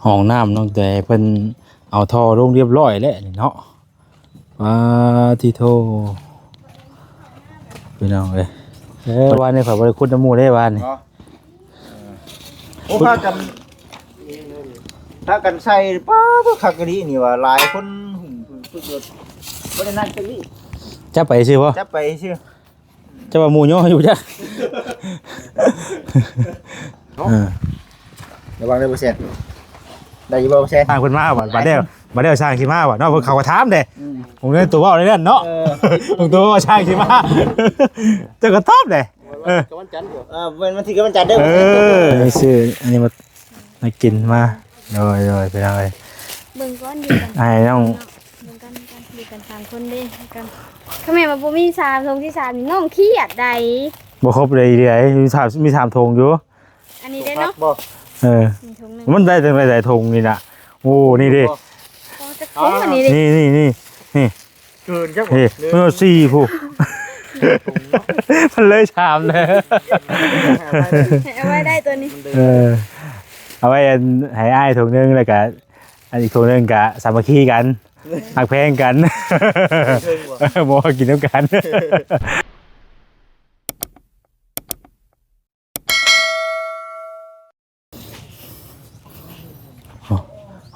ຫ້ອງນ້ຳນ້ອງແຕເພິ່ນເອົາທໍ່ລົງຮຽບຮ້ອຍແລ້ວນີ້ເນາະ. ປາທິໂທ ພີ່ນ້ອງເອີຍ. ເອີ ວານນີ້ຂ້ອຍບໍ່ໄດ້ຂຸດນຳໝູ່ເດ້ວານນີ້. ເນາະ ເອີ ໂອ້ ພາກັນ ພາກັນໃສ່ ປາດ ຄັກອີ່ຫຼີນີ້ວ່າ ຫຼາຍຄົນຫຶ້ມ ບໍ່ໄດ້ນັດກັນນີ້ ຈັບໄປຊື່ບໍ່? ຈັບໄປຊື່. ຈະວ່າໝູ່ຍໍຢູ່ຈັກ. ເນາະ ເອີ ລະວັງເດີບໍ່ແຊນ ໄດ້ຢູ່ບໍ່ບໍ່ແຊນ? ຊ່າງເພິ່ນມາບັດ ບັດແລ້ວ ບັດແລ້ວຊ່າງຊິມາບັດເນາະ. ເພິ່ນເຂົາກໍຖາມເດ້ ອືມ ຜົມເລີຍຕົວເວົ້າໃນນັ້ນເນາະ. ເອີ ຜົມຕົວເວົ້າວ່າຊ່າງຊິມາ ເຈົ້າກໍຕອບເດ້. ເອີ ເອີ ວັນ ວັນທີກໍວັນຈັນເດີ. ເອີ ຊື້ອັນນີ້ມາ ມາກິນມາ. ໂດຍ ໂດຍ ພີ່ນ້ອງເອີຍ ເບິ່ງກ່ອນຢູ່ກັນ ອ້າຍນ້ອງ ເນາະ ເບິ່ງກ່ອນ ຢູ່ກັນສາມຄົນເດ້ ກັນ ຖ້າແມ່ນວ່າບໍ່ມີສາມ ຖົງທີສາມນີ້ນ້ອງຄຽດໃດ. ບໍ່ຄົບເລີຍ ມີສາມ ມີສາມຖົງຢູ່ ອັນນີ້ເດ້ເນາະ. ເອີ ມີຖົງໜຶ່ງ ມັນໄດ້ຈັ່ງໃດ ຖົງນີ້ນະ. ໂອ້ ນີ້ເດ້ ອໍ ຈັກຖົງອັນນີ້ເດ້ ນີ້ ນີ້ ນີ້ ນີ້ ເກີນຈັກ ນີ້ ເອີ ສີ່ຜູ້ ມັນເລີຍສາມແລ້ວ ໃຫ້ເອົາໄວ້ໄດ້ຕົວນີ້. ເອີ ເອົາໄວ້ອັນ ໃຫ້ອ້າຍຖົງໜຶ່ງ ແລ້ວກະອັນອີກຖົງໜຶ່ງກະສາມັກຄີກັນ ຮັກແພງກັນ ບໍ່ກິນນຳກັນ.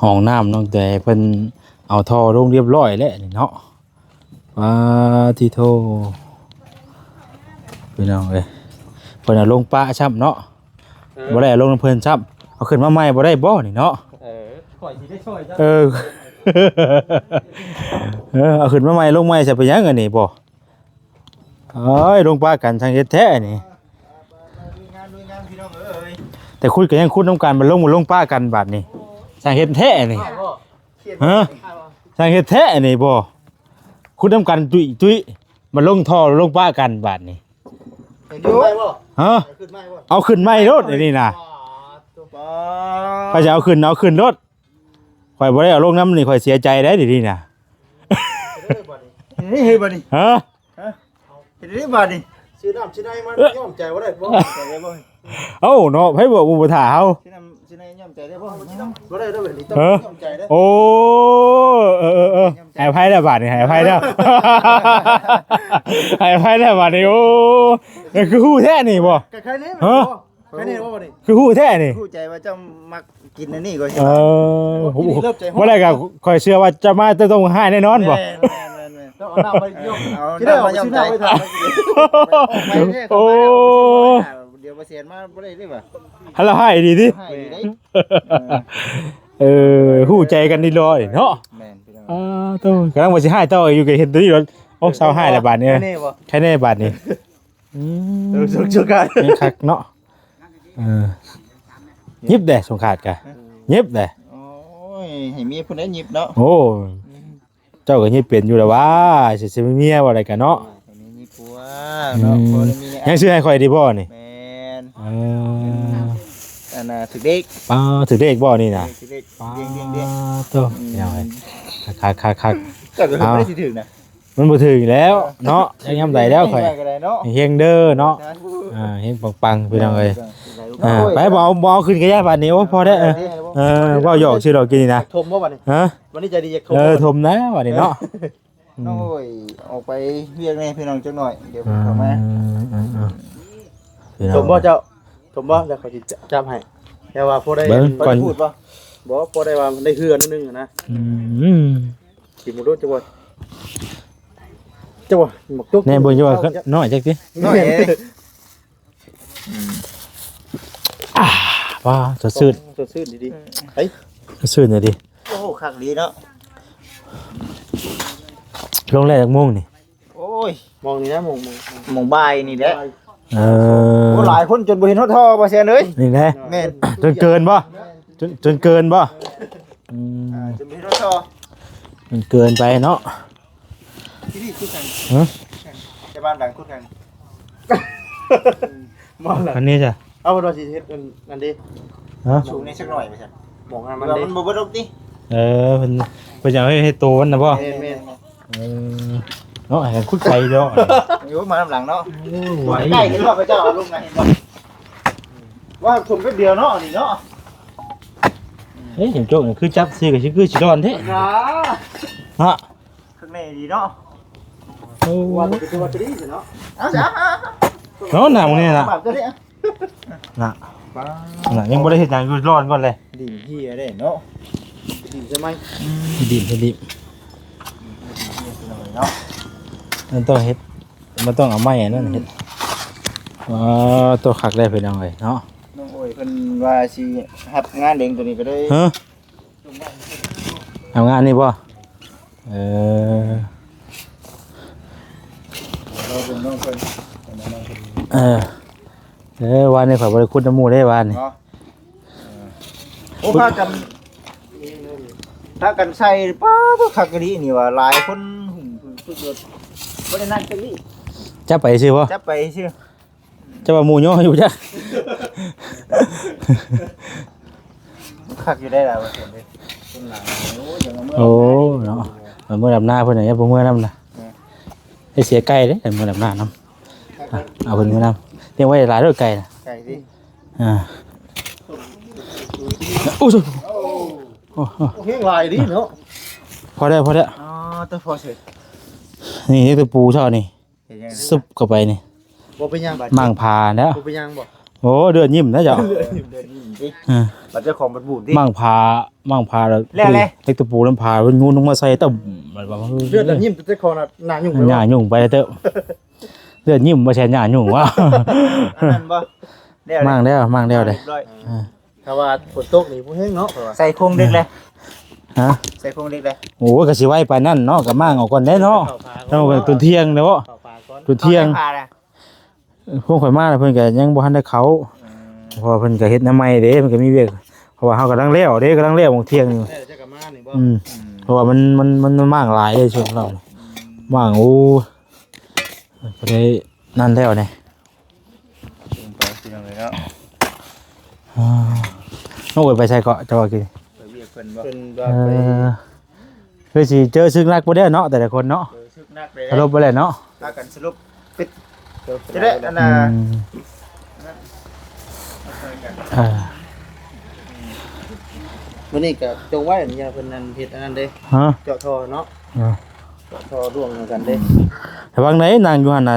ຫ້ອງນ້ຳນ້ອງແຕເພິ່ນເອົາທໍ່ລົງຮຽບຮ້ອຍແລ້ວນີ້ເນາະ. ປາທິໂທ ພີ່ນ້ອງເອີຍ ເພິ່ນເອົາລົງປະຊ້ຳເນາະ. ເອີ ບໍ່ໄດ້ເອົາລົງນຳເພິ່ນຊ້ຳ ເອົາຂຶ້ນມາໃໝ່ບໍ່ໄດ້ບໍ່ນີ້ເນາະ? ເອີ ຂ້ອຍຊິໄດ້ຊ່ອຍເຈົ້າ ເອີ ເອີ ເອົາຂຶ້ນມາໃໝ່ລົງໃໝ່ ຊິເປັນຫຍັງອັນນີ້ບໍ່? ເອີຍ ລົງປະກັນ ຊ່າງເຮັດແທ້ນີ້ ແຕ່ຂຸດກໍຍັງຂຸດນຳກັນ ມັນລົງ ມັນລົງປະກັນບາດນີ້ ຊ່າງເຮັດແທ້ນີ້. ຮະ ຊ່າງເຮັດແທ້ນີ້ບໍ່? ຂຸດນຳກັນຕຸ້ຍໆ ມັນລົງທໍ່ລົງປະກັນບາດນີ້. ເຫັນຢູ່ ຮະ ເອົາຂຶ້ນໃໝ່ໂລດອັນນີ້ນະ. ຂ້ອຍຊິເອົາຂຶ້ນ ເອົາຂຶ້ນໂລດ ຂ້ອຍບໍ່ໄດ້ເອົາລົງນຳນີ້ ຂ້ອຍເສຍໃຈໄດ໋ດຽວນີ້ນະ. ເຮັດໄດ້ບາດນີ້ ຮະ ເຮັດໄດ້ບາດນີ້ ຊື້ນ້ຳຊື້ໃນມາຍອມໃຈບໍ່ໄດ້ບໍ່? ເອົ້າເນາະ ໃຜບອກບໍ່ຖ້າເຮົາ ຊື້ນ້ຳຊື້ໃນຍອມໃຈໄດ້ບໍ່? ບໍ່ໄດ້ເດີ ແບບນີ້ຕ້ອງຍອມໃຈເດີ. ໂອ້ ເອີໆໆ ໃຫ້ອະໄພແລ້ວບາດນີ້ ໃຫ້ອະໄພແລ້ວ ໃຫ້ອະໄພແລ້ວບາດນີ້. ໂອ້ ຄືຮູ້ແທ້ນີ້ບໍ່? ກໍໃຄແນ່ ຮະ ໃຄແນ່ບໍ່ບາດນີ້? ຄືຮູ້ແທ້ນີ້ ຮູ້ໃຈວ່າເຈົ້າມັກ ກິນອັນນີ້ກໍ ເອີ ບໍ່ໄດ້ກໍຂ້ອຍເຊື່ອວ່າເຈົ້າມາເຈົ້າຕ້ອງຮ້າຍແນ່ນອນບໍ່? ແມ່ນໆໆ ຕ້ອງເອົານ້ຳມາຍົກ ເອົານ້ຳມາຍົກໃຈ. ໂອ້ ດຽວບໍ່ແຊນມາບໍ່ໄດ້ເດ້ວ່າ ຫັ້ນລະຮ້າຍອີ່ຫຼີຕິ ຮ້າຍອີ່ຫຼີເດ້. ເອີ ຮູ້ໃຈກັນດີຫຼໍ່ເນາະ. ແມ່ນ ອ່າ ໂຕ ກຳລັງວ່າຊິຮ້າຍຕໍ່ຢູ່ ກໍເຫັນຕົວນີ້ໂດນ. ໂອ້ ເຊົາຮ້າຍແລ້ວບາດນີ້ ໃຄແນ່ບໍ່? ໃຄແນ່ບາດນີ້. ອືມ ເອີ ສຸກສຸກ ຍັງຄັກເນາະ. ເອີ ຍິບແດ່ສົງຂາດກະ ຍິບແດ່. ໂອ້ຍ ໃຫ້ເມຍຜູ້ໃດຍິບເນາະ. ໂອ້ ເຈົ້າກໍຍິບເປັນຢູ່ແລ້ວຫວາ ຊິ ຊິມີເມຍບໍ່ໄດ້ກະເນາະ. ໃຫ້ເມຍຍິບຜົວເນາະ ອືມ ພໍໄດ້ມີ ຍັງຊື້ໃຫ້ຂ້ອຍດີບໍ່ນີ້? ແມ່ນ ເອີ ອັນນ່າ ຖືກເລກ ປ້າ ຖືກເລກບໍ່ນີ້ນະ? ຖືກເລກ ປ້າ ເດ້ງໆໆ ໂຕ ອືມ ພີ່ນ້ອງເອີຍ ຄັກໆໆໆ. ເຈົ້າກໍຄືບໍ່ໄດ້ຊິຖືກນະ. ມັນບໍ່ຖືກແລ້ວເນາະ ຍັງຍາມໃດແລ້ວຂ້ອຍ ເຮົງເດີເນາະ. ສາທຸ ອ່າ ເຮັງປັງໆ ພີ່ນ້ອງເອີຍ. ອ່າ ໄປ ບໍ່ເອົາ ບໍ່ເອົາຂຶ້ນກໍຢ່າບາດນີ້. ໂອ້ ພໍແລ້ວ ເອີ ເວົ້າຫຍອກຊື່ດອກກີ້ນີ້ນະ. ຖົມບໍ່ບາດນີ້? ຮະ ວັນນີ້ໃຈດີຢາກຖົມ ເອີ ຖົມແລ້ວບາດນີ້ເນາະ. ໂອ້ຍ ອອກໄປວຽກແດ່ພີ່ນ້ອງຈັກໜ້ອຍ ດຽວເຂົ້າມາ. ຖົມບໍ່ເຈົ້າ? ຖົມບໍ່? ແລ້ວຂ້ອຍຊິຈັບໃຫ້ ແຕ່ວ່າພໍໄດ້ ເບິ່ງກ່ອນ ບໍ່ໄດ້ພູດບໍ່? ບໍ່ ພໍໄດ້ວ່າມັນໄດ້ເຮືອໜ້ອຍໜຶ່ງນະ. ອືມ ກິນໝົດໂລດ ຈະວ່າ ຈະວ່າໝາກຈົກ ແນ່ເບິ່ງ ຈະວ່ານ້ອຍຈັກຕິ ນ້ອຍ. ອືມ ອ່າ ວ້າ ສົດຊື່ນ ສົດຊື່ນດີໆ. ເອີ ສົດຊື່ນດີໆ. ໂອ້ ຄັກດີເນາະ. ລົງແລ້ວຈັກໂມງນີ້? ໂອ້ຍ ມອງນີ້ນະ ໂມງ ໂມງ ໂມງບ່າຍນີ້ແຫຼະ. ເອີ ໂອ້ ຫຼາຍຄົນຈົນບໍ່ເຫັນຮອດທໍ່ ບໍ່ແຊນເອີຍ. ນີ້ແຫຼະ ແມ່ນ ຈົນເກີນບໍ່? ຈົນ ຈົນເກີນບໍ່? ອືມ ອ່າ ຈົນບໍ່ເຫັນຮອດທໍ່ ມັນເກີນໄປເນາະ. ທີ່ນີ້ຄືກັນ ຮະ ແຕ່ບ້ານຫຼັງຄືກັນ ມາລະ ອັນນີ້ຈ້ະ. ເອົາ ເພິ່ນວ່າຊິເຮັດອັນ ອັນເດ້ ຮະ ສູງແດ່ຈັກໜ້ອຍວ່າຊັ້ນ ໝອງໃຫ້ມັນເດ້ ມັນບໍ່ເບິດອອກຕິ. ເອີ ເພິ່ນ ເພິ່ນຢາກໃຫ້ເຮັດໂຕມັນນະບໍ່? ແມ່ນໆ ເອີ ເນາະ ໃຫ້ກັນຂຸດໄປເນາະ. ໂອ້ ມານຳຫຼັງເນາະ. ໂອ້ ໄວ ໃກ້ເຫັນບໍ່ ເຂົາເຈົ້າເອົາລົງນະ ເຫັນບໍ່? ວ່າຖົມແປັບດຽວເນາະ ອັນນີ້ເນາະ. ອືມ ເອີຍ ຈັ່ງໂຈກນີ້ຄືຈັບຊື່ກໍຄືຊິດອນແທ້ ອ່າ ເນາະ ຂ້າງໃນດີເນາະ ໂອ້ ວ່າແຕ່ເປັນຕົວຕະລີຊະເນາະ ເອົາຊະ ເນາະ ໜັງນີ້ນະ ບາດຕົວນີ້ ນະ ປາດ ນະ ຍັງບໍ່ໄດ້ເຮັດຫຍັງຢູ່ ລອນກ່ອນເລີຍ ດິນເຫຍເດ້ເນາະ ດິນໃສ່ໄມ້ ອືມ ດິນໃສ່ດິນ ເນາະ ມັນຕ້ອງເຮັດ ມັນຕ້ອງເອົາໄມ້ອັນນັ້ນເຮັດ ອືມ ອໍ ຕົວຄັກໄດ້ພີ່ນ້ອງເອີຍເນາະ ນ້ອງໂອ້ຍເພິ່ນວ່າຊິຮັບງານເດ້ງຕົວນີ້ກໍເລີຍ ຮະ ເອົາງານນີ້ບໍ່? ເອີ ເອີ ເອີ ວານນີ້ຂ້ອຍບໍ່ໄດ້ຂຸດນຳໝູ່ເດ້ວານນີ້ ເນາະ ເອີ ໂອ້ ພາກັນ ພາກັນໃສ່ ປ້າດ ຄັກອີ່ຫຼີນີ້ວ່າ ຫຼາຍຄົນຫຸ້ມ ສຸດຍອດ ບໍ່ໄດ້ນັດຈັກນີ້ ຈັບໄປຊື່ບໍ່? ຈັບໄປຊື່. ຈະວ່າໝູ່ຍໍຢູ່ຈັກ ຄັກຢູ່ໄດ໋ລະວ່າຊັ້ນເດ້ ຄົນລາວ ໂອ້ຍ ຢ່າມາເມືອ ໂອ້ ເນາະ ເມືອດຳນາເພິ່ນນະ ຢ່າໄປເມືອນຳນະ ເອີ ໄດ້ເສຍໄກ່ເດ້ ເມືອດຳນານຳ ເອົາເພິ່ນເມືອນຳ ລ້ຽງໄວ້ຫຼາຍໂລດໄກ່ນະ ໄກ່ຕິ ອ່າ ໂອ້ຍ ໂອ້ ໂອ້ ໂອ້ ແຮງຫຼາຍດີເນາະ ພໍແລ້ວ ພໍແລ້ວ ອໍ ຕົວພໍເສີ ນີ້ ຕົວປູເຊົ້ານີ້ ເຮັດຫຍັງ ຊຶບເຂົ້າໄປນີ້ ບໍ່ເປັນຫຍັງ ມ້າງຜາແລ້ວ ບໍ່ເປັນຫຍັງບໍ່ ໂອ້ ເລືອດຍິ້ມນະເຈົ້າ ເລືອດຍິ້ມຕິ ເອີ ບັດເຈົ້າຂອງບັດບູດຕິ ມ້າງຜາ ມ້າງຜາແລ້ວ ແລ້ວ ເຫຼັກຕະປູລຳຜາ ມັນໂຍນລົງມາໃສ່ ເຕີບ ເລືອດຍິ້ມແຕ່ເຈົ້າຂອງໜ້າຫຍຸ້ງ ໜ້າຫຍຸ້ງໄປເຕີບ ເລືອດຍິ້ມບໍ່ແມ່ນໜ້າຫຍຸ້ງວະ ອັນນັ້ນບໍ່ ແລ້ວ ມ້າງແລ້ວ ມ້າງແລ້ວເດ້ ຮຽບຮ້ອຍ ອ່າ ຖ້າວ່າຝົນຕົກນີ້ບໍ່ແຮງເນາະ ເພາະວ່າ ໃສ່ໂຄງເດັກເລີຍ ຮະ ໃສ່ໂຄງເດັກເລີຍ ໂອ້ຍ ກໍຊິໄວປານນັ້ນເນາະ ກໍມ້າງອອກກ່ອນເດ້ເນາະ ເຂົ້າປ່າກ່ອນ ເອົາກໍຕົນທ່ຽງເນາະ ເຂົ້າປ່າກ່ອນ ຕົນທ່ຽງ ເຂົ້າໄດ້ປ່າແລ້ວ ພວກຂ້ອຍມາແລ້ວເພິ່ນກໍຍັງບໍ່ທັນໄດ້ເຂົ້າ ອືມ ເພາະວ່າເພິ່ນກໍເຮັດແນວໃໝ່ເດ້ ມັນກໍມີວຽກ ເພາະວ່າເຮົາກຳລັງແລ້ວເດ້ ກຳລັງແລ້ວໝ່ອງທ່ຽງຢູ່ ແລ້ວເຈົ້າກໍມານີ້ບໍ່ ອືມ ອືມ ເພາະວ່າມັນ ມັນ ມັນມ້າງຫຼາຍເດ້ຊ່ວງເຊົ້ານີ້ ອືມ ມ້າງ ໂອ້ ກໍໄດ້ນັ້ນແລ້ວນີ້ ລົງໄປພີ່ນ້ອງເອີຍເນາະ ອ່າ ນ້ອງໂອຍໄປໃສເກາະ ເຈົ້າວ່າກີ້ ໄປວຽກເພິ່ນບໍ່ ເພິ່ນວ່າໄປ ເອີ ຄືຊິເຈີສຶກໜັກບໍ່ເດ້ເນາະ ແຕ່ລະຄົນເນາະ ເຈີສຶກໜັກເດ້ ສະຫຼຸບບໍ່ແລ້ວເນາະ ພາກັນສະຫຼຸບ ປິດ ຈະໄດ້ອັນນ່າ ອືມ ເອີ ມື້ນີ້ກໍຈົ່ງໄວ້ ຍາເພິ່ນນັ້ນເຮັດອັນນັ້ນເດ້ ຮະ ເຈາະທໍ່ເນາະ ເອີ ເຈາະທໍ່ລວງນຳກັນເດ້ ລະວັງໄດ໋ ນັ່ງຢູ່ຫັ້ນນະ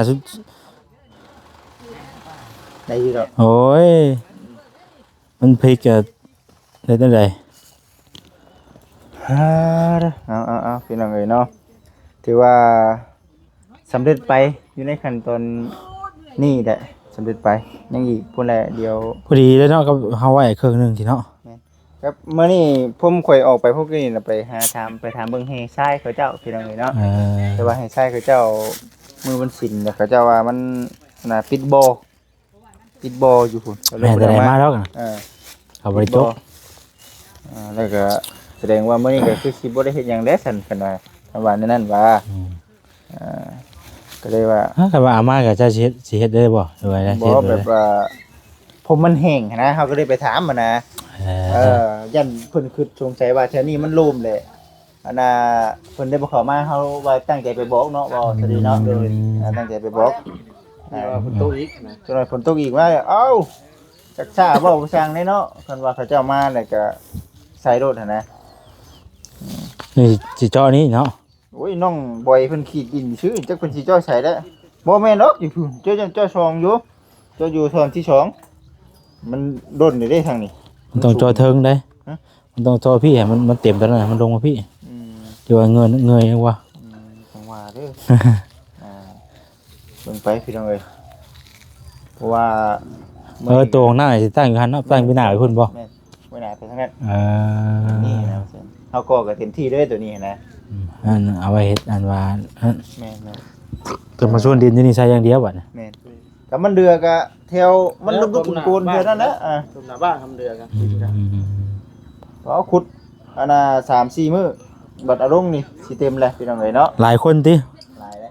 ໄດ້ຢູ່ດອກ ໂອ້ຍ ມັນພິກກະເຮັດແນວໃດ ເອົາ ເອົາ ເອົາ ພີ່ນ້ອງເອີຍເນາະ ຖືວ່າສຳເລັດໄປ ຢູ່ໃນຂັ້ນຕອນນີ້ແຫຼະ ສຳເລັດໄປ ຍັງອີກພຸ້ນແຫຼະ ດຽວ ພໍດີເລີຍເນາະ ກັບເຮົາໄວ້ເຄິ່ງໜຶ່ງຊີ້ເນາະ ແມ່ນ ກັບມື້ນີ້ຜົມຂ້ອຍອອກໄປພວກນີ້ນະ ໄປຫາຖາມ ໄປຖາມເບິ່ງແຮ່ຊາຍເຂົາເຈົ້າ ພີ່ນ້ອງເອີຍເນາະ ເອີ ແຕ່ວ່າແຮ່ຊາຍເຂົາເຈົ້າ ມື້ວັນສິນນະ ເຂົາເຈົ້າວ່າມັນ ອັນນ່າ ປິດບໍ່ ຕິດບໍ່ຢູ່ພຸ້ນ ກໍເລີຍບໍ່ໄດ້ມາ ມາດອກ ເອີ ເຂົາບໍ່ໄດ້ຈົກ ອ່າ ແລ້ວກໍສະແດງວ່າມື້ນີ້ກໍຄືຊິບໍ່ໄດ້ເຮັດຫຍັງແຫຼະຊັ້ນ ຄັນວ່າ ຄັນວ່າແນວນັ້ນຫວາ ອືມ ອ່າ ກໍເລີຍວ່າ ເອີ ຄັນວ່າເອົາມາກໍເຈົ້າຊິເຮັດ ຊິເຮັດໄດ້ບໍ່ ຫຼືວ່າ ບໍ່ ເຮັດແບບວ່າ ຜົມມັນແຫ້ງຫັ້ນນະ ເຮົາກໍເລີຍໄປຖາມຫັ້ນນະ ເອີ ເອີ ຢ້ານເພິ່ນຄິດສົງໄສວ່າແຖວນີ້ມັນໂລ່ມແຫຼະ ອັນນ່າ ເພິ່ນໄດ້ບໍ່ເຂົ້າມາ ເຮົາວ່າຕັ້ງໃຈໄປບອກເນາະ ເວົ້າຊະດີເນາະ ໂດຍ ອ່າ ຕັ້ງໃຈໄປບອກ ອ່າ ຝົນຕົກອີກນະ ຈັກໜ້ອຍຝົນຕົກອີກມາ ເອົ້າ ຈັກຊ້າເວົ້າບໍ່ຊ່າງເດ້ເນາະ ຄັນວ່າເຂົາເຈົ້າມາແລ້ວກະໃສ່ໂລດຫັ້ນນະ ນີ້ຊິເຈາະນີ້ເນາະ ໂອ້ຍ ນ້ອງບອຍເພິ່ນຂີດດິນຊື່ ຈັກເພິ່ນຊິເຈາະໃສແລ້ວ ບໍ່ແມ່ນດອກ ຢູ່ພຸ້ນ ເຈົ້າ ເຈົ້າຊ່ອງຢູ່ ເຈົ້າຢູ່ທ່ອນທີສອງ ມັນດົນເດ້ທາງນີ້ ມັນຕ້ອງເຈາະເທິງເດ້ ຮະ? ມັນຕ້ອງເຈາະພີ້ໃຫ້ມັນ ມັນເຕັມຕົວນັ້ນ ໃຫ້ມັນລົງມາພີ້ ອືມ ຫຼືວ່າເງີຍ ເງີຍຫຍັງວະ ອືມ ຈັ່ງວ່າເດີ ອ່າ ເບິ່ງໄປພີ່ນ້ອງເອີຍ ເພາະວ່າ ເອີ ໂຕຂ້າງໜ້າຊິຕັ້ງຢູ່ຫັ້ນເນາະ ຕັ້ງໄວ້ໜ້າໄປພຸ້ນບໍ່ ແມ່ນ ໄວ້ໜ້າໄປທາງນັ້ນ ເອີ ນີ້ນະ ເຮົາກໍ ກໍເຕັມທີ່ເລີຍຕົວນີ້ນະ ອືມ ອັນ ເອົາໄວ້ເຮັດອັນວ່າ ແມ່ນໆ ຈະມາສວນດິນຢູ່ນີ້ໃສ່ຢ່າງດຽວບັດນີ້ ແມ່ນ ກໍມັນເດືອກະແຖວມັນລຸບໆໂກນໆແຖວນັ້ນແຫຼະ ອ່າ ຕົ້ນໜ້າບ້ານທຳເດືອກະ ອືມ ເອົາຂຸດອັນນ່າສາມສີ່ມື້ ບັດເອົາລົງນີ້ຊິເຕັມແຫຼະພີ່ນ້ອງເອີຍເນາະ ຫຼາຍຄົນຕິ ຫຼາຍແຫຼະ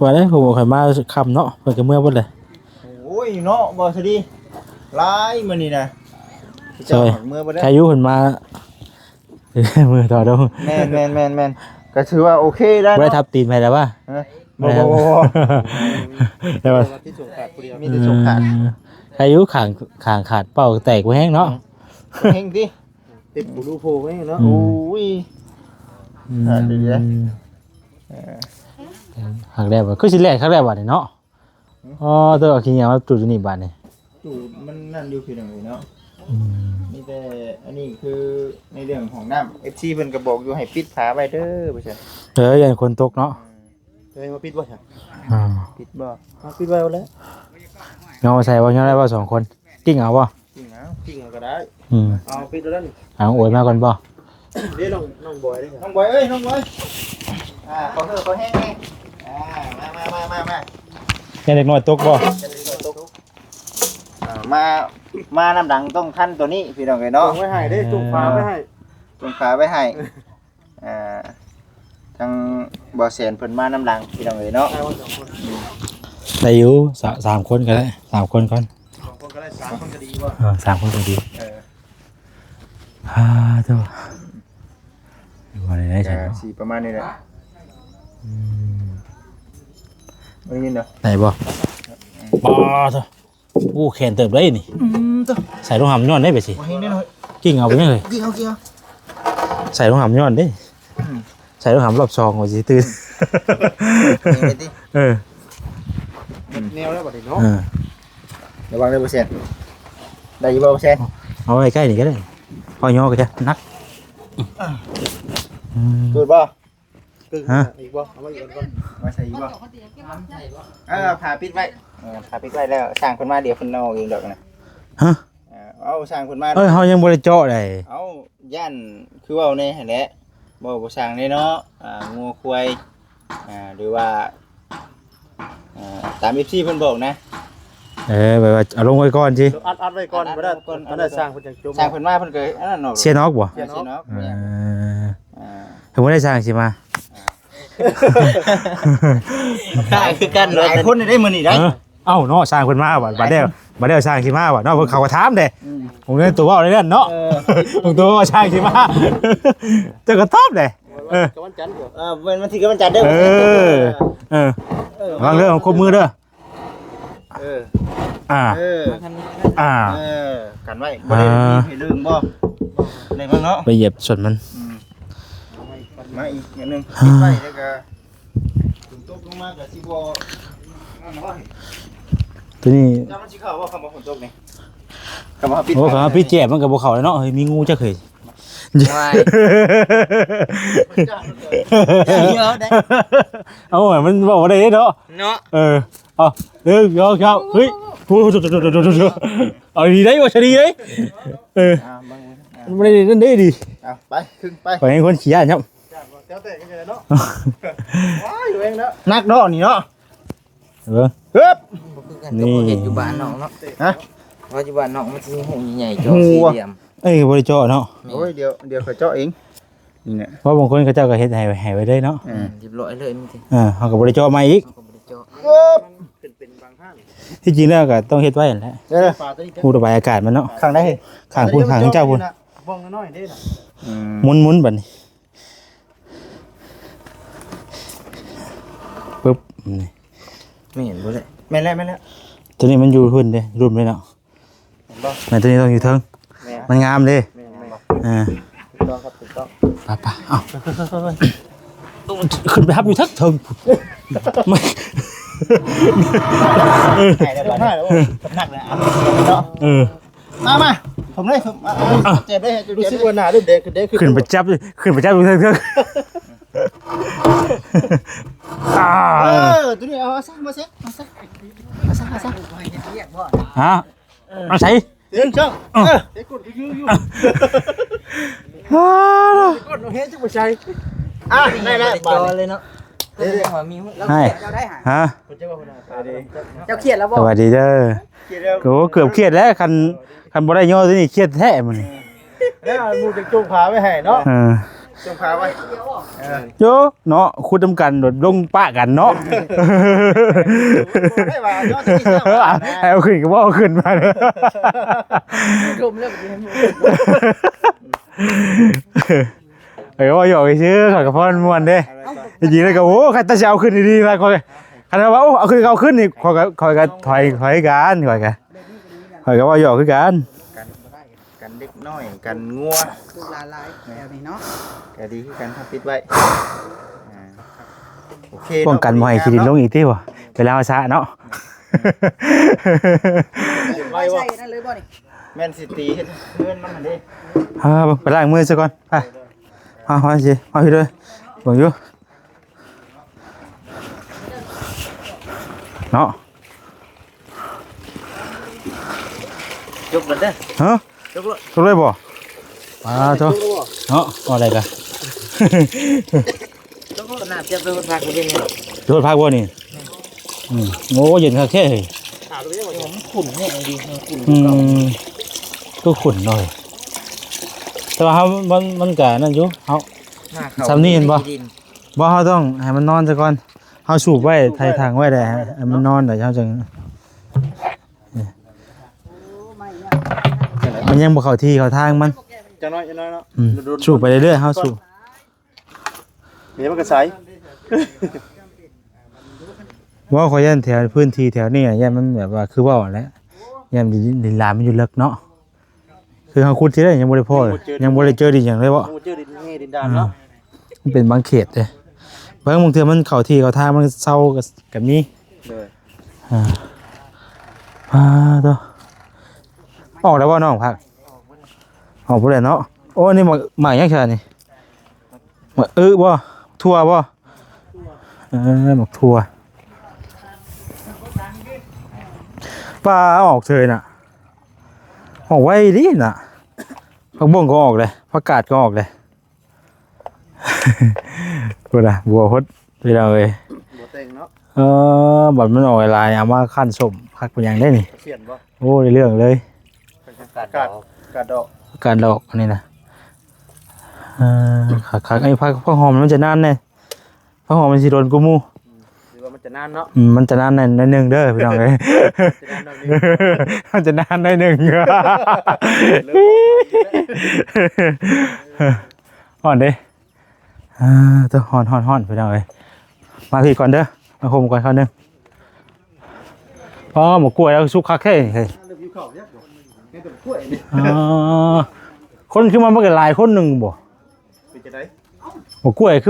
ວ່າແລ້ວ ຜູ້ບໍ່ຄ່ອຍມາຄ່ຳເນາະ ເພິ່ນກໍເມືອເບິດແຫຼະ ໂອ້ຍເນາະ ບໍ່ສະດີ ຫຼາຍມື້ນີ້ນະ ເຈົ້າເມືອເບິດແລ້ວ ໃຄຢູ່ເພິ່ນມາ ມືຕໍ່ດົງ ແມ່ນໆໆໆ ກໍຖືວ່າໂອເຄໄດ້ ບໍ່ໄດ້ທັບຕີນໃຜແລ້ວວະ ຮະ ບໍ່ ບໍ່ ບໍ່ ແຕ່ວ່າ ມີແຕ່ສົງຂາດຜູ້ດຽວ ມີແຕ່ສົງຂາດ ອືມ ໃຄຢູ່ຂ້າງ ຂ້າງຂາດເປົ້າແຕກບໍ່ແຮງເນາະ ແຮງຕິ ເ ເຕັມບໍ່ຮູ້ໂພໄວ້ເນາະ ອືມ ໂອ້ຍ ອືມ ຂາດດີເດ້ ເອີ ຄັກແລ້ວ ຄືຊິແລ່ນຄັກແລ້ວບາດນີ້ເນາະ ອໍ ເຕີເອົາຂີ້ເຫຍື້ອມາຈູດຢູ່ນີ້ບາດນີ້ ຕູດມັນນັ້ນຢູ່ພີ່ນ້ອງເອີຍເນາະ ອືມ ມີແຕ່ອັນນີ້ຄືໃນເລື່ອງຫ້ອງນ້ຳ ເອັຟຊີ ເພິ່ນກໍບອກຢູ່ໃຫ້ປິດຝາໄວ້ເດີ ວ່າຊັ້ນ ເອີ ຢ້ານຝົນຕົກເນາະ ອືມ ເອີ ມາປິດບໍ່ຊັ້ນ ອ່າ ປິດບໍ່ ມາປິດໄວ້ແລ້ວ ເອົາໃສ່ບໍ່ ຍັງໄດ້ບໍ່ສອງຄົນ ກິ້ງເອົາບໍ່ ກິ້ງເອົາ ກິ້ງເອົາກໍໄດ້ ອືມ ເອົາປິດແລ້ວນີ້ ເອົາໂອຍມາກ່ອນບໍ່ ເດ້ນ້ອງ ນ້ອງບອຍເດ້ ນ້ອງບອຍເອີຍ ນ້ອງບອຍ ອ່າ ຂໍເຮີ ຂໍແຮງແດ່ ອ່າ ມາ ມາ ມາ ມາ ມາ ຢ້ານເດັກນ້ອຍຕົກບໍ່ ຢ້ານເດັກນ້ອຍຕົກ ອ່າ ມາ ມານຳຫຼັງຕ້ອງທັນໂຕນີ້ພີ່ນ້ອງເອີຍເນາະ ຕ້ອງໄວ້ໃຫ້ເດ້ ຕ້ອງຝາໄວ້ໃຫ້ ຕ້ອງຝາໄວ້ໃຫ້ ອ່າ ທາງບໍ່ແສນເພິ່ນມານຳຫຼັງພີ່ນ້ອງເອີຍເນາະ ໄດ້ຢູ່ ສາມ ສາມຄົນກໍໄດ້ ສາມຄົນກ່ອນ ສອງຄົນກໍໄດ້ ສາມຄົນກໍດີບໍ່ ເອີ ສາມຄົນກໍດີ ເອີ ອ່າ ໂທ້ ວ່າໄດ້ໃຊ້ເນາະ ກະຊິປະມານນີ້ແຫຼະ ອືມ ໄດ້ຍິນເນາະ ໄດ້ບໍ່ ອືມ ປາໂທ້ ໂອ້ ແຂນເຕີບເດ້ນີ້ ອືມ ໂທ້ ໃສ່ລົງຫຳຍ້ອນໄດ້ໄປຊິ ບໍ່ແຮງເດ້ເນາະ ກິ້ງເອົາໄປຍັງເລີຍ ກິ້ງເອົາ ກິ້ງເອົາ ໃສ່ລົງຫຳຍ້ອນເດ້ ອືມ ໃສ່ລົງຫຳລອບສອງວ່າຊິຕື່ນ ເອີ ໝົດແນວແລ້ວບັດນີ້ເນາະ ເອີ ລະວັງເດີບໍ່ແຊນ ໄດ້ຢູ່ບໍ່ບໍ່ແຊນ ເອົາໄວ້ໃກ້ນີ້ກໍໄດ້ ພໍຍໍກໍຈະໜັກ ອືມ ຈູດບໍ່? ກຶ່ງ ຮະ ອີກບໍ່? ເອົາມາອີກກ່ອນ ມາໃສ່ອີກບໍ່? ເອີ ຝາປິດໄວ້ ເອີ ຝາປິດໄວ້ແລ້ວ ຊ່າງເພິ່ນມາ ດຽວເພິ່ນເອົາອອກເອງດອກນະ ຮະ ເອີ ເອົາ ຊ່າງເພິ່ນມາ ເອີ ເຮົາຍັງບໍ່ໄດ້ເຈາະໃດ ເອົາ ຢ້ານຄືເວົ້າແນ່ຫັ້ນແຫຼະ ເວົ້າບໍ່ຊ່າງເດ້ເນາະ ອ່າ ງົວຄວາຍ ອ່າ ຫຼືວ່າ ອ່າ ຕາມເອັຟຊີເພິ່ນບອກນະ ເອີ ແບບວ່າເອົາລົງໄວ້ກ່ອນຊິ ອັດ ອັດໄວ້ກ່ອນ ອັດ ບໍ່ໄດ້ ອັດໄວ້ກ່ອນ ອັນນັ້ນຊ່າງເພິ່ນຈັ່ງຈົ່ມ ຊ່າງເພິ່ນມາເພິ່ນກໍອັນນັ້ນເນາະ ເສຍນອກບໍ່? ເສຍນອກ ເອີ ອ່າ ຖ້າບໍ່ໄດ້ຊ່າງຊິມາ ອ່າ ຄືກັນ ຫຼາຍຄົນໄດ້ມື້ນີ້ໄດ້ ເອີ ເອົ້າເນາະ ຊ່າງເພິ່ນມາບັດ ບັດແລ້ວ ບັດແລ້ວຊ່າງຊິມາບັດເນາະ ເພິ່ນເຂົາກໍຖາມເດ້ ອືມ ຜົມເລີຍຕົວເວົ້າໄດ້ນັ້ນເນາະ ເອີ ຜົມຕົວເວົ້າວ່າຊ່າງຊິມາ ເຈົ້າກໍຕອບເດ້ ເອີ ວັນຈັນ ເອີ ວັນ ວັນທີກັບວັນຈັນເດີ ເອີ ເອີ ເອີ ລະວັງເດີ ຄົບມືເດີ ເອີ ອ່າ ເອີ ອ່າ ເອີ ກັນໄວ້ ອ່າ ບໍ່ໄດ້ມີໃຫ້ເລື່ອງບໍ່ ໄດ້ເບິ່ງເນາະ ໄປຢຽບສົ້ນມັນ ອືມ ມາອີກອັນໜຶ່ງ ອ່າ ປິດໄວ້ ແລ້ວກໍຝົນຕົກລົງມາກໍຊິບໍ່ ນັ້ນເນາະ ຕົວນີ້ ຈະມັນຊິເຂົ້າບໍ່ ຄັນວ່າຝົນຕົກນີ້ ຄັນວ່າເຮົາປິດ ໂອ້ ຄັນວ່າເຮົາປິດແຈບມັນກໍບໍ່ເຂົ້າແລ້ວເນາະ ເຮີ້ຍ ມີງູຈັກເຮີ້ຍ ວ້າຍ ເອົາ ມັນເວົ້າບໍ່ໄດ້ເນາະ ເນາະ ເອີ ເອົາ ໜຶ່ງ ສອງ ສາມ ເຮີ້ຍ ໂອ້ ເອົາດີໄດ໋ ວ່າຊະດີໄດ໋ ເອີ ອ່າ ເບິ່ງ ອ່າ ມັນບໍ່ໄດ້ນັ້ນເດ້ດີ ເອົາ ໄປ ຂຶ້ນໄປ ຂ້ອຍແຮ່ງຄົນຂີ້ຢ້ານ ແລ້ວແຕ່ກໍໄດ້ເນາະ ວ້າຍ ຢູ່ເອງເນາະ ໜັກເນາະ ນີ້ເນາະ ເອີ ເອີບ ບໍ່ຄືກັນ ນີ້ ເຮັດຢູ່ບ້ານນອກເນາະ ຮະ ວ່າຢູ່ບ້ານນອກມັນຊິມີຮູໃຫຍ່ໆ ເຈາະສີ່ຫຼ່ຽມ ເອີຍ ບໍ່ໄດ້ເຈາະເນາະ ໂອ້ຍ ດຽວ ດຽວຂ້ອຍເຈາະເອງ ນີ້ແຫຼະ ເພາະບາງຄົນເຂົາເຈົ້າກໍເຮັດໃຫ້ ໃຫ້ໄວ້ເລີຍເນາະ ອືມ ອືມ ຮຽບຮ້ອຍເລີຍ ເອີ ເຮົາກໍບໍ່ໄດ້ເຈາະໃໝ່ອີກ ເຮົາກໍບໍ່ໄດ້ເຈາະ ເອີບ ຂຶ້ນເປັນບາງຮ້ານ ທີ່ຈິງແລ້ວກໍຕ້ອງເຮັດໄວ້ຫັ້ນແຫຼະ ເອີ ຮູລະບາຍອາກາດມັນເນາະ ຂ້າງໃດ ຂ້າງພຸ້ນ ຂ້າງເຈົ້າພຸ້ນ ບ້ອງນ້ອຍໆເດ້ນະ ອືມ ໝຸນໆ ບັດນີ້ ປຶບ ນີ້ ແມ່ນບໍ່ແຫຼະ ແມ່ນແລ້ວ ແມ່ນແລ້ວ ຕົວນີ້ມັນຢູ່ພຸ້ນເດ້ ລຸ່ມເດ້ເນາະ ແມ່ນບໍ່ ແມ່ນ ຕົວນີ້ຕ້ອງຢູ່ເທິງ ແມ່ນ ມັນງາມເດ້ ແມ່ນ ແມ່ນບໍ່ ອ່າ ຖືກຕ້ອງຄັບ ຖືກຕ້ອງ ໄປໆ ເອົາ ຂຶ້ນໄປຮັບຢູ່ເທິງເທິງ ໄດ້ແລ້ວ ໄດ້ແລ້ວ ໜັກເລີຍ ເອົາເນາະ ເອີ ມາ ມາ ຜົມເລີຍ ເຈັບເດ້ ເຈັບເດ້ ຮູ້ສຶກວ່າໜ້າເລີ່ມແດງຂຶ້ນ ແດງຂຶ້ນ ຂຶ້ນໄປຈັບ ຂຶ້ນໄປຈັບຢູ່ເທິງເທິງ ອ່າ ເອີ ຕົວນີ້ເອົາ ເອົາຊະ ເອົາຊະ ເອົາຊະ ເອົາຊະ ຮະ ເອົາໃສ່ ເອີ ເອີ ອ່າ ໄດ້ແລ້ວ ບໍ່ໄດ້ເຈາະເລີຍເນາະ ເອີ ເຈົ້າຄຽດແລ້ວບໍ່? ສະບາຍດີເດີ ໂອ້ ເກືອບຄຽດແລ້ວ ຄັນ ຄັນບໍ່ໄດ້ຍໍຕົວນີ້ຄຽດແທ້ມື້ນີ້ ແລ້ວໝູ່ຈຶ່ງຈົ່ງພາໄວ້ໃຫ້ເນາະ ເອີ ຈົ່ງພາໄວ້ ເອີ ໂຢ ເນາະ ຂຸດນຳກັນໂດດລົງປະກັນເນາະ ບໍ່ໄດ້ວ່າເນາະ ໃຫ້ເອົາຂຶ້ນກໍບໍ່ເອົາຂຶ້ນມາເດີ ລົມແລ້ວ ເອີ ເວົ້າຫຍອກຊື່ ຂ້ອຍກໍພໍມ່ວນເດ້ ເອົ້າ ຈິງໆແລ້ວກໍ ໂອ້ ຄັນຕາຊິເອົາຂຶ້ນດີໆ ລະຂ້ອຍ ຄັນວ່າ ໂອ້ ເອົາຂຶ້ນກໍເອົາຂຶ້ນນີ້ ຂ້ອຍກໍ ຂ້ອຍກໍຖອຍ ຖອຍກັນ ຂ້ອຍກໍ ຂ້ອຍກໍເວົ້າຫຍອກຄືກັນ ກັນບໍ່ໄດ້ ກັ ກັນເດັກນ້ອຍ ກັນງົວ ລູກຫຼານຫຼາຍແຖວນີ້ເນາະ ກໍດີຄືກັນ ເຮົາປິດໄວ້ ອ່າ ໂອເຄເນາະ ປ້ອງກັນບໍ່ໃຫ້ຂີ້ດິນລົງອີກຕິບໍ່ ເວລາເຮົາສະເນາະ ໄວ້ໃສ່ນັ້ນເລີຍບໍ່ນີ້ ແມ່ນຊິຕີເຮັດເຮືອນມັນຫັ້ນເດ້ ອ່າ ໄປລ້າງມືຊະກ່ອນ ໄປ ມາ ມາຊິ ມາພີ່ເດີ ເບິ່ງຢູ່ ເນາະ ຈົບແລ້ວເດີ ຮະ ຈົບແລ້ວ ຈົບເລີຍບໍ່? ປາໂທ ຈົບແລ້ວບໍ່? ເນາະ ເອົາໄດ້ກະ ຈົບແລ້ວ ນ້ຳຈະໄປຫົດຜັກເປັນຫຍັງ? ໄປຫົດຜັກບໍ່ນີ້? ອືມ ໂອ້ ເຢັນຄັກແທ້ເຮີ້ຍ ມັນຂຸ້ນແຮງດີ ມັນຂຸ້ນ ອືມ ຄືຂຸ້ນເນາະ ແຕ່ວ່າເຮົາ ມັນ ມັນກະນັ້ນຢູ່ ເຮົາ ສ່ຳນີ້ເຫັນບໍ່? ບໍ່ ເຮົາຕ້ອງໃຫ້ມັນນອນຊະກ່ອນ ເຮົາສູບໄວ້ ໄຖ່ຖັງໄວ້ແລ້ວໃຫ້ມັນນອນ ແລ້ວເຮົາຈຶ່ງ ມັນຍັງບໍ່ເຂົ້າທີ່ເຂົ້າທາງມັນ ຈັກໜ້ອຍ ຈັກໜ້ອຍເນາະ ອືມ ສູບໄປເລື້ອຍໆ ເຮົາສູບ ດຽວມັນກໍໃສ ເວົ້າ ຂ້ອຍຢ້ານແຖວພື້ນທີ່ແຖວນີ້ ຢ້ານມັນແບບວ່າຄືເວົ້າຫັ້ນແຫຼະ ຢ້ານດິນ ດິນລານມັນຢູ່ເລິກເນາະ ຄືເຮົາຂຸດຊິໄດ້ ຍັງບໍ່ໄດ້ພໍ້ ຍັງບໍ່ເຈີ ຍັງບໍ່ໄດ້ເຈີດິນຫຍັງເລີຍບໍ່? ຍັງບໍ່ເຈີດິນແຮ່ດິນດານເນາະ ອືມ ມັນເປັນບາງເຂດເດ້ ບາງ ບາງເທື່ອມັນເຂົ້າທີ່ເຂົ້າທາງ ມັນເຊົາກໍ ກໍມີ ໂດຍ ອ່າ ອ່າ ໂຕ ອອກແລ້ວບໍ່ນ້ອງ? ຜັກ ອອກພຸ້ນແຫຼະເນາະ ໂອ້ ນີ້ໝາກ ໝາກຫຍັງຊະນີ້? ໝາກອຶບໍ່? ຖົ່ວບໍ່? ເອີ ໝາກຖົ່ວ ປາ ອອກເສີຍນະ ອອກໄວດີນະ ຜັກບົ້ງກໍອອກເລີຍ ຜັກກາດກໍອອກເລີຍ ພຸ້ນນະ ບົວໂພດ ພີ່ນ້ອງເອີຍ ບົວແຕ່ງເນາະ ເອີ ບັດມັນອອກຫຼາຍໆ ເອົາມາຄັ້ນສົ້ມ ຄັກເປັນຫຍັງເດ້ນີ້ ຂຽນບໍ່? ໂອ້ ໄດ້ເລື່ອງເລີຍ ກາດ ກາດດອກ ກາດດອກອັນນີ້ນະ ເອີ ຄັກໆ ໄອ້ຜັກ ຜັກຫອມມັນຈະນານແດ່ ຜັກຫອມມັນຊິດົນກວ່າໝູ່ ອືມ ຫຼືວ່າມັນຈະນານເນາະ ອືມ ມັນຈະນານໜ້ອຍໜຶ່ງເດີພີ່ນ້ອງເອີຍ ຈະນານໜ້ອຍໜຶ່ງ ມັນຈະນານໜ້ອຍໜຶ່ງ ເລີ່ມ ຮ້ອນເດ້ ອ່າ ໂຕ ຮ້ອນໆໆ ພີ່ນ້ອງເອີຍ ມາພີ້ກ່ອນເດີ ມາໂຮມກ່ອນຄາວໜຶ່ງ ອໍ ໝາກກ້ວຍລາວສຸກຄັກແທ້ເຮີ້ຍ ເລີ່ມຫິວເຂົ້າແລ້ວ ເຫັນແຕ່ໝາກກ້ວຍນີ້ ອໍ ຄົນຄືມັນ ມັນກໍຫຼາຍຄົນໜຶ່ງບໍ່? ເປັນຈັ່ງໃດ? ໝາກກ້ວຍຄື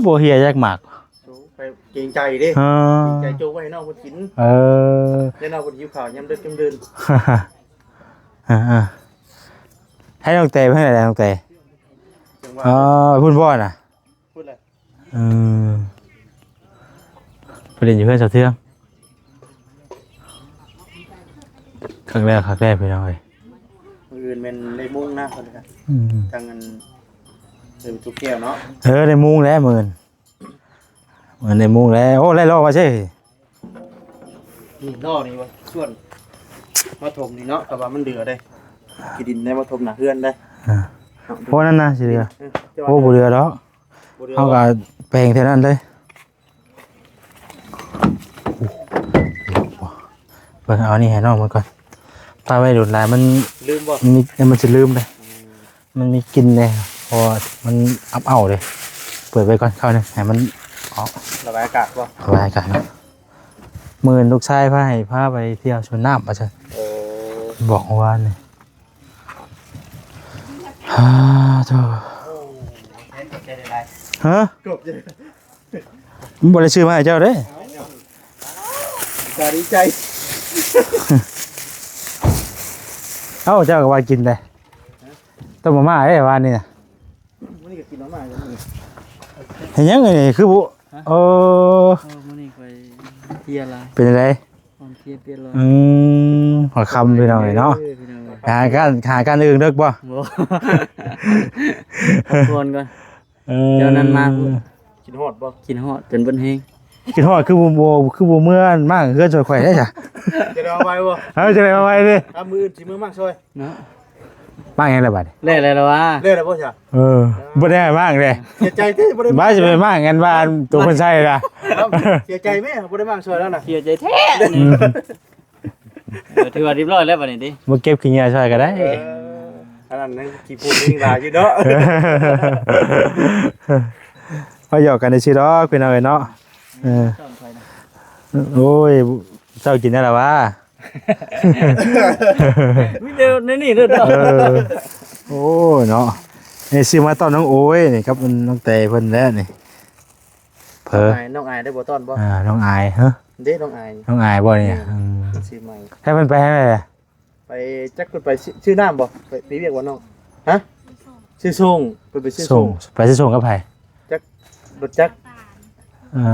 ບໍ່ເຫ່ຍຈັກໝາກ ໂອ້ ໄປເກງໃຈເດ້ ເອີ ເກງໃຈໂຈກໄວ້ໃຫ້ນ້ອງເພິ່ນກິນ ເອີ ແລ້ວນ້ອງເພິ່ນຫິວເຂົ້າຍາມເດິກຍາມດື່ນ ອ່າໆ ໃຫ້ນ້ອງແຕໄປທາງໃດນ້ອງແຕ? ຈັ່ງຫວະ ອໍ ພຸ້ນບໍ່ນະ? ພຸ້ນແຫຼະ ເອີ ໄປຫຼິ້ນຢູ່ເຮືອນສາວເທືອງ ຄັກແລ້ວ ຄັກແລ້ວ ພີ່ນ້ອງເອີຍ ມື້ອື່ນແມ່ນໄດ້ມຸງນະ ເພິ່ນກະ ອືມ ທາງອັນ ເອີ ທຸກແກ້ວເນາະ ເອີ ໄດ້ມຸງແລ້ວມື້ອື່ນ ເອີ ໄດ້ມຸງແລ້ວ ໂອ້ ໄດ້ລໍ້ມາເຊ ນີ້ລໍ້ນີ້ວ່າ ສ່ວນມາຖົມນີ້ເນາະ ແຕ່ວ່າມັນເຫຼືອເດ້ ຂີ້ດິນໄດ້ມາຖົມໜ້າເຮືອນເດ້ ອ່າ ໂອ້ ນັ້ນນະ ຊິເຫຼືອ ເອີ ໂອ້ ບໍ່ເຫຼືອດອກ ບໍ່ເຫຼືອ ເຮົາກໍແປງແຖວນັ້ນເລີຍ ເບິ່ງເອົານີ້ໃຫ້ນ້ອງເບິ່ງກ່ອນ ປາໄວ້ດົນຫຼາຍມັນລືມບໍ່? ມັນມີ ມັນຊິລືມເດ້ ອືມ ມັນມີກິ່ນເດ້ ເພາະວ່າມັນອັບເອົາເດ້ ເປີດໄວ້ກ່ອນຄາວໜຶ່ງໃຫ້ມັນອອກ ລະບາຍອາກາດບໍ່? ລະບາຍອາກາດເນາະ ມື້ອື່ນລູກຊາຍພາໃຫ້ ພາໄປທ່ຽວສວນນ້ຳວ່າຊັ້ນ ເອີ ບອກເມື່ອວານນີ້ ຮາໂທ ຮະ? ບໍ່ໄດ້ຊື້ມາໃຫ້ເຈົ້າເດ້ ກະດີໃຈ ເອົ້າ ເຈົ້າກໍວ່າກິນໄດ ຕົ້ມມາມ່າເດ້ວານນີ້ນະ ມື້ນີ້ກໍກິນມາມ່າຢູ່ ເຮັດຫຍັງອັນນີ້ຄືບໍ່ ຮະ? ເອີ ເອີ ມື້ນີ້ຂ້ອຍເພຍຫຼາຍ ເປັນຈັ່ງໃດ? ອ່ອນເພຍເພຍຫຼາຍ ອືມ ຫົວຄ່ຳພີ່ນ້ອງເອີຍເນາະ ເອີ ພີ່ນ້ອງເອີຍ ຫາການ ຫາການອື່ນເດີກບໍ່? ບໍ່ ພັກຜ່ອນກ່ອນ ເອີ ເຈົ້ານັ້ນມາພຸ້ນ ຄິດຮອດບໍ່? ຄິດຮອດຈົນເບິດແຮງ ຄິດຮອດຄືບໍ່ ບໍ່ ຄືບໍ່ເມືອມ້າງເຮືອນຊ່ອຍຂ້ອຍໄດ້ຊະ ຈະໄດ້ມາໄວບໍ່? ເອີ ຈະໄດ້ມາໄວເດ້ ອ່ະ ມື້ອື່ນຊິເມືອມ້າງຊ່ອຍ ເນາະ ມາຫຍັງລະບາດນີ້ ແລ້ວແລ້ວລະວ່າ ແລ້ວແລ້ວບໍ່ຊະ ເອີ ບໍ່ໄດ້ມາແລ້ວ ເສຍໃຈຕິ ບໍ່ໄດ້ມາ ຊິໄປມາອັນວ່າຕົວເພິ່ນໃສ່ລະ ເສຍໃຈແມ້ ບໍ່ໄດ້ມາຊ່ອຍແລ້ວນະ ເສຍໃຈແທ້ ອືມ ເອີ ຖືວ່າຮຽບຮ້ອຍແລ້ວບາດນີ້ຕິ ບໍ່ເກັບຂີ້ເຫຍື້ອຊ່ອຍກໍໄດ້ ເອີ ອັນນັ້ນຍັງຂີ້ຝຸ່ນຍັງຫຼາຍຢູ່ເນາະ ເຮົາຫຍອກກັນຊື່ໆດອກພີ່ນ້ອງເອີຍເນາະ ເອີ ໂອ້ຍ ເຈົ້າກິນແລ້ວລະຫວາ? ມີແຕ່ໃນນີ້ເດີ. ເອີ ໂອ້ຍເນາະ ນີ້ຊື້ມາຕ້ອນນ້ອງໂອ້ຍນີ້ກັບນ້ອງແຕເພິ່ນແຫຼະນີ້. ເພີ ນ້ອງອາຍ ນ້ອງອາຍໄດ້ບໍ່ຕ້ອນບໍ່? ອ່າ ນ້ອງອາຍ ຮະ ເດ້ ນ້ອງອາຍ ນ້ອງອາຍບໍ່ນີ້? ອືມ ຊື້ໃໝ່ ໃຫ້ເພິ່ນໄປທາງໃດ? ໄປ ຈັກເພິ່ນໄປຊື້ ຊື້ນ້ຳບໍ່? ໄປ ໄປວຽກບໍ່ນ້ອງ? ຮະ? ຊື້ສົ່ງ ເພິ່ນໄປຊື້ສົ່ງ ສົ່ງ ໄປຊື້ສົ່ງກັບໃຜ? ຈັກ ລົດຈັກ ເອີ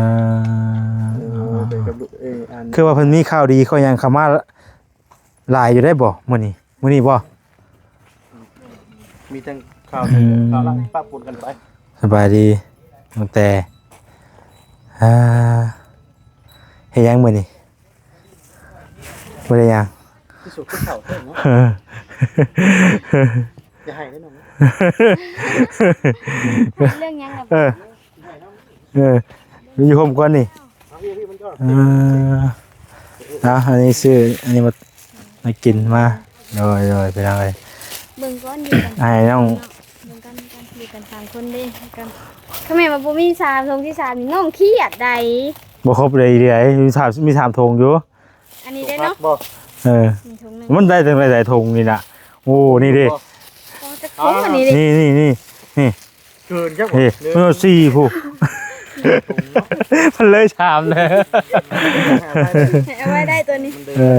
ເອີ ໄປກັບລູກ ເອີ ອັນ ຄືວ່າເພິ່ນມີຂ່າວດີຂ່າວຫຍັງເຂົ້າມາຫຼາຍຢູ່ໄດ໋ບໍ່ມື້ນີ້? ມື້ນີ້ບໍ່? ມີແຕ່ຂ່າວ ອືມ ຂ່າວລະປະປົນກັນໄປ. ສະບາຍດີ ຕັ້ງແຕ່ ອ່າ ເຮັດຫຍັງມື້ນີ້? ບໍ່ໄດ້ຫຍັງ ທີ່ສຸດຄືເຂົາເນາະ. ຢ່າໃຫ້ເດ້ນ້ອງ ເລື່ອງຫຍັງລະ? ເອີ ເອີ ຢູ່ຮົ່ມກ່ອນນີ້. ເອີ ເອົາ ອັນນີ້ຊື້ ອັນນີ້ມາ ມາກິນມາ. ໂດຍ ໂດຍ ພີ່ນ້ອງເອີຍ ເບິ່ງກ່ອນ ຢູ່ກັນ ໃຫ້ນ້ອງ ເນາະ ເບິ່ງກັນ ຢູ່ກັນສາມຄົນເດ້ ກັນ ຖ້າແມ່ນວ່າບໍ່ມີສາມ ຖົງທີສາມນີ້ນ້ອງຄຽດໃດ໋. ບໍ່ຄົບເລີຍ ເດ ມີສາມ ມີສາມຖົງຢູ່. ອັນນີ້ເດ້ເນາະ ບໍ່ ເອີ ມີຖົງໜຶ່ງ ມັນໄດ້ຈັ່ງໃດ ຖົງນີ້ນະ. ໂອ້ ນີ້ເດ້ ບໍ່ ອໍ ຈັກຖົງອັນນີ້ເດ້ ນີ້ ນີ້ ນີ້ ນີ້ ເກີນຈັກ ນີ້ ເອີ ສີ່ພຸ້ນ ມັນເລີຍສາມແລ້ວ ໃຫ້ເອົາໄວ້ໄດ້ຕົວນີ້ ເອີ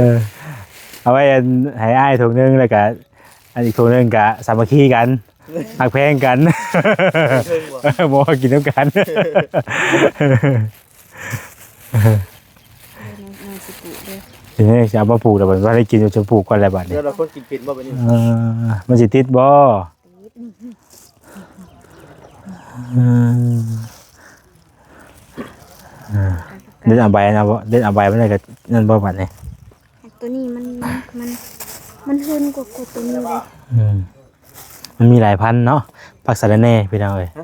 ເອົາໄວ້ອັນ ໃຫ້ອ້າຍຖົງໜຶ່ງ ແລ້ວກະ ອັນອີກຖົງໜຶ່ງກະສາມັກຄີກັນ ຮັກແພງກັນ ເທິງບໍ່? ບໍ່ ກິນນຳກັນ ເອີ ນ້ອງ ນ້ອງຊິປູກເດີ ເອີ ຊິເອົາມາປູກແລ້ວ ບັດວ່າໄດ້ກິນ ຊິປູກກ່ອນແລ້ວບັດນີ້ ແລ້ວລະຄົນກິນເປັນບໍ່ບັດນີ້? ເອີ ມັນຊິຕິດບໍ່? ອືມ ເດັດເອົາໃບນັ້ນບໍ່? ເດັດເອົາໃບມັນໄດ້ກະນັ້ນບໍ່ບັດນີ້? ໂຕນີ້ມັນ ມັນ ມັນ ມັນຫື່ນກວ່າ ກວ່າໂຕນີ້ເດ້. ອືມ ມັນມີຫຼາຍພັນເນາະ ຜັກສະລະແໜ່ພີ່ນ້ອງເອີຍ. ຮະ?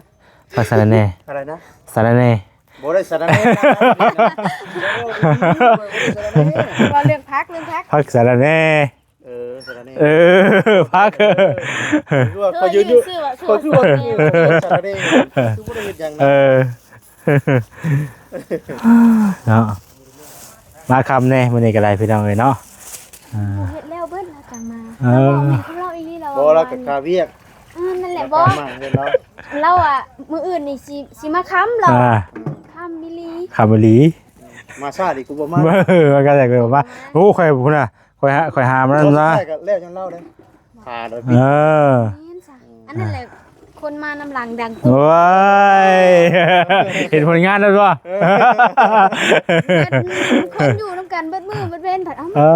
ຜັກສະລະແໜ່ ອະໄລນະ? ສະລະແໜ່ ບໍ່ໄດ້ສາລະແໜ່ ເວົ້າເລື່ອງຜັກ ເລື່ອງຜັກ ຜັກສະລະແໜ່. ເອີ ສາລະແໜ່ ເອີ ຜັກ ເອີ ຄືວ່າຂ້ອຍຢູ່ ຂ້ອຍຄືວ່າສາລະແໜ່ ຄືບໍ່ໄດ້ເຮັດຫຍັງນະ ເອີ ເນາະ ມາຄ່ຳແດ່ມື້ນີ້ກໍໄດ້ພີ່ນ້ອງເອີຍເນາະ ອ່າ ເຮັດແລ້ວເບິດລາວຈັ່ງມາ ເອີ ລາວບອກແມ່ນຂອງລາວອີ່ຫຼີ ລາວ ບໍ່ ວ່າ ລາວກໍຄາວຽກ ເອີ ນັ້ນແຫຼະ ບອກ ລາວອະ ມື້ອື່ນນີ້ຊິ ຊິມາຄ່ຳລາວ ອ່າ ຄ່ຳອີ່ຫຼີ ຄ່ຳອີ່ຫຼີ ມາຊ້າອີກ ກູບໍ່ມາ ເອີ ວ່າກັນແຫຼະ ກູບໍ່ມາ ໂອ້ ຂ້ອຍພຸ້ນນະ ຂ້ອຍຫາ ຂ້ອຍຫາມັນນະ ສຸດທ້າຍກໍແລ້ວຍ້ອນລາວເດ້ ຫາໂດຍ ເອີ ແມ່ນຊະ ອັນນັ້ນແຫຼະ ຄົນມານຳຫຼັງດັງ ໂອ້ຍ ເຫັນຜົນງານແລ້ວຕົວະ ເອີ ຄົນຢູ່ນຳກັນເບິດມື້ເບິດເວັນ ພັດ ເອົ້າ ເອີ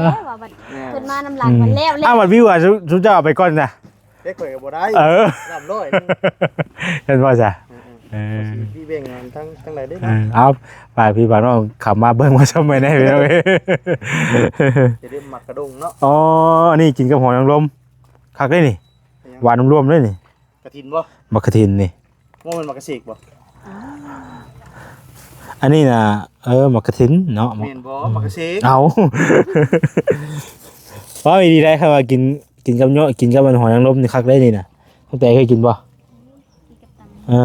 ແລ້ວວ່າບັດ ແມ່ນ ເພິ່ນມານຳຫຼັງ ອືມ ບັດແລ້ວ ອ້າວ ບັດວິວວ່າ ຊຸ ຊຸມເຈົ້າເອົາໄປກ່ອນນະ ເດັກຂ້ອຍກໍບໍ່ໄດ້ ເອີ ນ້ຳຮ້ອຍໜຶ່ງ ເຫັນບໍ່ຊະ ເອີ ເອີ ຊິແບ່ງກັນທາງ ທາງໃດເດ້ ເອີ ເນາະ ເອົາ ຝາກພີ່ຝາກນ້ອງເຂົ້າມາເບິ່ງມາຊົມໃໝ່ແດ່ພີ່ນ້ອງເອີຍ ຈະໄດ້ໝາກກະດົງເນາະ ອໍ ອັນນີ້ກິນກັບຫອຍນາງລົມ ຄັກເດ້ນີ້ ຫວານລວມໆເດ້ນີ້ ກະຖິນບໍ່? ໝາກກະຖິນນີ້ ບໍ່ແມ່ນໝາກກະເສກບໍ່? ອັນນີ້ນະ ເອີ ໝາກກະຖິນເນາະ ແມ່ນບໍ່? ໝາກກະເສກ ເອົ້າ ເວົ້າອີ່ຫຼີໄດ໋ ຄັນວ່າກິນ ກິນກັບເຍາະ ກິນກັບອັນຫອຍນາງລົມນີ້ຄັກເດ້ນີ້ນະ ຕັ້ງແຕ່ເຄີຍກິນບໍ່? ເອີ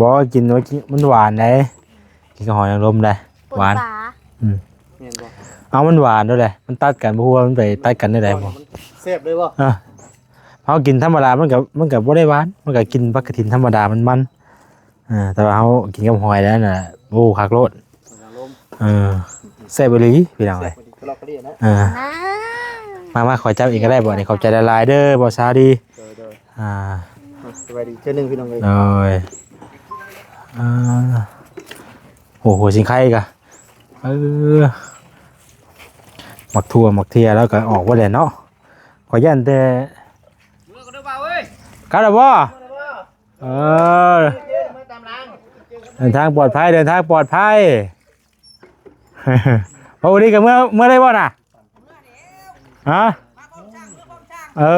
ບໍ່ ກິນ ມັນຫວານໃດ໋ ກິນກັບຫອຍນາງລົມໄດ໋ ປນ ຫວານ ປາ ອືມ ແມ່ນບໍ່? ເອົາ ມັນຫວານໂດດແຫຼະ ມັນຕັດກັນ ບໍ່ຮູ້ວ່າມັນໄປຕັດກັນແນວໃດບໍ່ ມັນແຊບເລີຍບໍ່? ອ່າ ເຮົາກິນທຳມະດາ ມັນກໍ ມັນກໍບໍ່ໄດ້ຫວານ ມັນກໍກິນໝາກກະຖິນທຳມະດາ ມັນໆ ເອີ ແຕ່ວ່າເຮົາກິນກັບຫອຍແລ້ວນະ ໂອ້ ຄັກໂລດ ຫອຍນາງລົມ ເອີ ແຊບອີ່ຫຼີພີ່ນ້ອງເອີຍ ແຊບອີ່ຫຼີ ກະລອກກະເລຍນະ ເອີ ນາ ມາ ມາ ຂໍຈັບເອງກໍໄດ້ບໍ່ນີ້ ຂອບໃຈຫຼາຍໆເດີ ບໍ່ຊາດີ ໂດຍໆ ອ່າ ສະບາຍດີເທື່ອໜຶ່ງພີ່ນ້ອງເອີຍ ໂດຍ ອ່າ ໂອ້ ຫົວສິງໄຄກະ ເອີ ໝາກຖົ່ວໝາກເທຍແລ້ວກະອອກບໍ່ແລ້ວເນາະ ຂ້ອຍຢ້ານແຕ່ ເມືອກໍໄດ້ວ່າເວີຍ ກັບແລ້ວບໍ່? ເອີ ເດີນທາງປອດໄພ ເດີນທາງປອດໄພ ເອົາ ນີ້ກໍເມືອ ເມືອໄດ້ບໍ່ນະ? ຮະ? ເອີ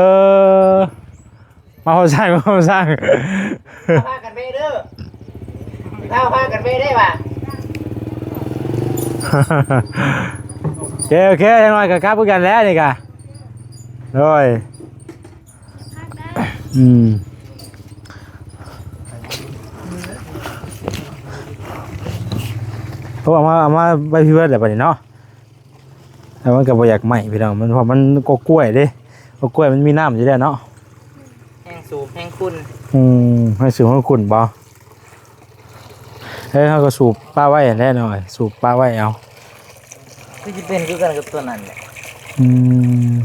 ມາພ້ອມຊ່າງ ມາພ້ອມຊ່າງ ພາກັນໄປເດີ ພາກັນໄປໄດ້ວ່າ ໂອເຄ ໂອເຄ ຢ່າງໜ້ອຍກໍກັບຄືກັນແຫຼະນີ້ກະ ໂດຍ ອືມ ເອົາມາ ເອົາມາໄວ້ພີ້ເບິດແຫຼະບັດນີ້ເນາະ ແຕ່ມັນກໍບໍ່ຢາກໄໝ້ພີ່ນ້ອງ ມັນ ເພາະມັນກໍກ້ວຍເດ້ ກໍກ້ວຍມັນມີນ້ຳຢູ່ແລ້ວເນາະ. ແຮງສູບແຮງຂຸ້ນ. ອືມ ແຮງສູບແຮງຂຸ້ນບໍ່? ເອີ ເຮົາກໍສູບປະໄວ້ຫັ້ນແຫຼະນ້ອຍ ສູບປະໄວ້ເອົາ. ຄືຊິເປັນຄືກັນກັບຕົວນັ້ນແຫຼະ. ອືມ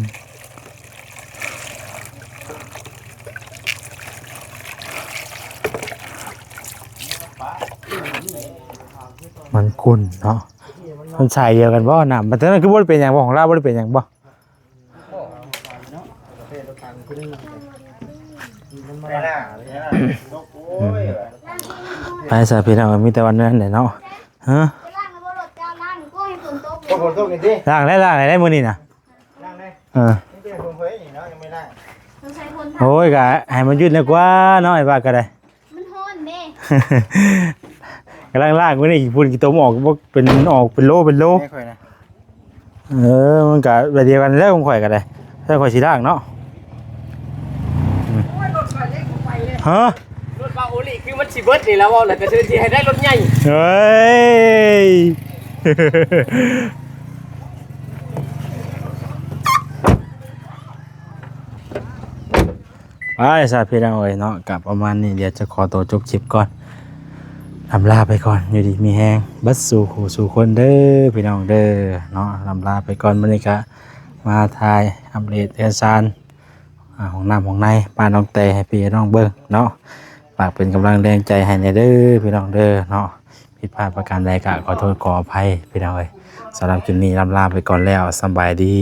ມັນຂຸ້ນເນາະ. ມັນສາຍດຽວກັນບໍ່? ນ້ຳ ມັນ ຕອນນັ້ນຄືບໍ່ໄດ້ເປັນຫຍັງບໍ່? ຂອງລາວບໍ່ໄດ້ເປັນຫຍັງບໍ່? ໄປຊະພີ່ນ້ອງ ມີແຕ່ວ່ານັ້ນແຫຼະເນາະ. ຮະ? ລ້າງແລ້ວ ລ້າງແລ້ວ ມື້ນີ້ນະ. ລ້າງແລ້ວ ເອີ ມີແຕ່ຜົນເຜີຍນີ້ເນາະ ຍັງບໍ່ໄດ້ລ້າງ. ໂອ້ຍ ກະໃຫ້ມັນຢຸດແລ້ວກວ່າເນາະ ອ້າຍວ່າກໍໄດ້. ມັນຮ້ອນເດ້. ກຳລັງລ້າງມື້ນີ້ ຂີ້ຝຸ່ນຂີ້ຕົມອອກ ບໍ່ເປັນ ອອກເປັນໂລເປັນໂລ. ແມ່ຂ້ອຍນະ ເອີ ມັນກະແບບດຽວກັນແຫຼະ ຂອງຂ້ອຍກໍໄດ້ ແຕ່ຂ້ອຍຊິລ້າງເນາະ. ຮະ? ລົດບາໂອລິຄືມັນຊິເບິດນີ້ແລ້ວ ເວົ້າແລ້ວກໍຄືຊິໃຫ້ໄດ້ລົດໃຫຍ່. ເອີຍ ໄປຊະພີ່ນ້ອງເອີຍເນາະ ກໍປະມານນີ້ ດຽວຈະຂໍຕົວຈົບຄລິບກ່ອນ ອຳລາໄປກ່ອນ ຢູ່ດີມີແຮງເບິດສູ່ຜູ້ສູ່ຄົນເດີພີ່ນ້ອງເດີເນາະ. ອຳລາໄປກ່ອນ ມື້ນີ້ກະມາຖ່າຍອັບເດດເຮືອນຊານ ອາ ຫ້ອງນ້ຳຫ້ອງໃນບ້ານນ້ອງແຕໃຫ້ພີ່ນ້ອງເບິ່ງເນາະ. ຝາກເປັນກຳລັງແຮງໃຈໃຫ້ແດ່ເດີພີ່ນ້ອງເດີເນາະ. ຜິດພາດປະການໃດກະຂໍໂທດຂໍອະໄພພີ່ນ້ອງເອີຍ. ສຳລັບຄລິບນີ້ລຳລາໄປກ່ອນແລ້ວ ສະບາຍດີ.